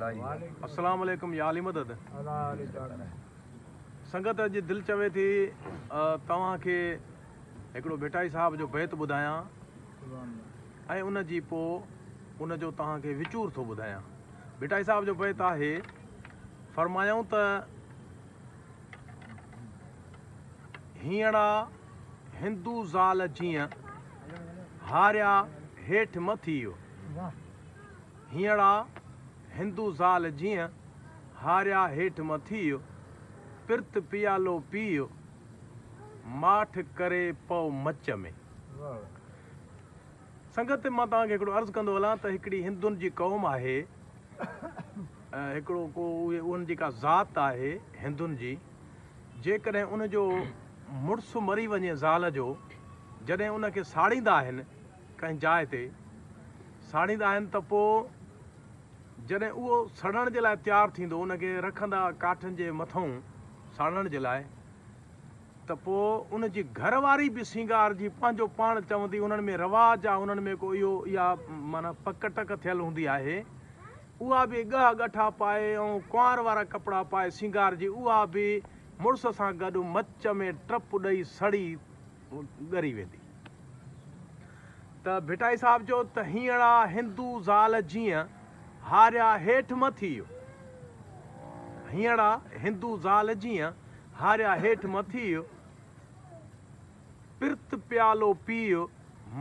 السلام عليڪم يا علي مدد. سنگت اڄ دل چوي ٿي توهان کي هڪڙو ڀٽائي صاحب جو بيت ٻڌايان ۽ ان جي پو ان جو توهان کي وچور ٿو ٻڌايان. ڀٽائي صاحب جو بيت آهي، فرمايائون ته هينئڙا هندو زال جيئن هاريا هيٺ م ٿيء. هينئڙا هندو زال جيئن هاريا هيٺ م ٿيء، پرت پيالو پيء، ماٺ ڪري پئو مچ ۾. سنگت مان توهان کي هڪڙو عرض ڪندو هلان ته هڪڙي هندن جي قوم آهي، هڪڙو ڪو اهي انهن جي ڪا ذات آهي هندن جي، جيڪڏهن ان جو مڙس مري وڃي زال جو، جڏهن ان کي ساڙيندا آهن ڪنهن جاء تي ساڙيندا آهن ته پوء جڏهن اهو سڙڻ جي لاء تيار ٿيندو ان کي رکندا ڪاٺن جي مٿئون ساڙڻ جي لاء ته پوء ان جي گهر واري به سينگارجي پنهنجو پاڻ چوندي انهن ۾ رواج آ انهن ۾ ڪو اهو اها معنيٰ پڪ ٽڪ ٿيل هوندي آهي اها به ڳهه ڳٺا پائي ۽ ڪنوار وارا ڪپڙا پائي سينگارجي اها به مڙس سان گڏ مچ ۾ ٽپ ڏئي سڙي ڳري ويندي. ته ڀٽائي صاحب چيو ته هينئڙا هندو زال جيئن هاريا هيٺ م ٿيء. هينئڙا هندو زال جيئن هاريا هيٺ م ٿيء. پرت پيالو پيء،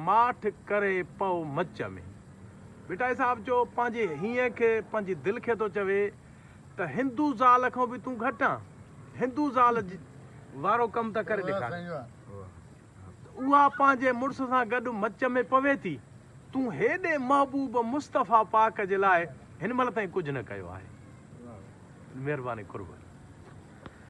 ماٺ ڪري پئو مچ ۾. ڀٽائي صاحب چيو پنهنجي هينئين کي پنهنجي دل کي ٿو چوي ته هندو زال کان به تون گهٽ آن. هندو زال وارو ڪم ته ڪري ڏيکار. اها پنهنجي مڙس سان گڏ مچ ۾ پوي ٿي. تون هيڏي محبوب مصطفيٰ پاڪ جي لاء هن مهل تائين ڪجهه نه ڪيو آهي. مهرباني قرب.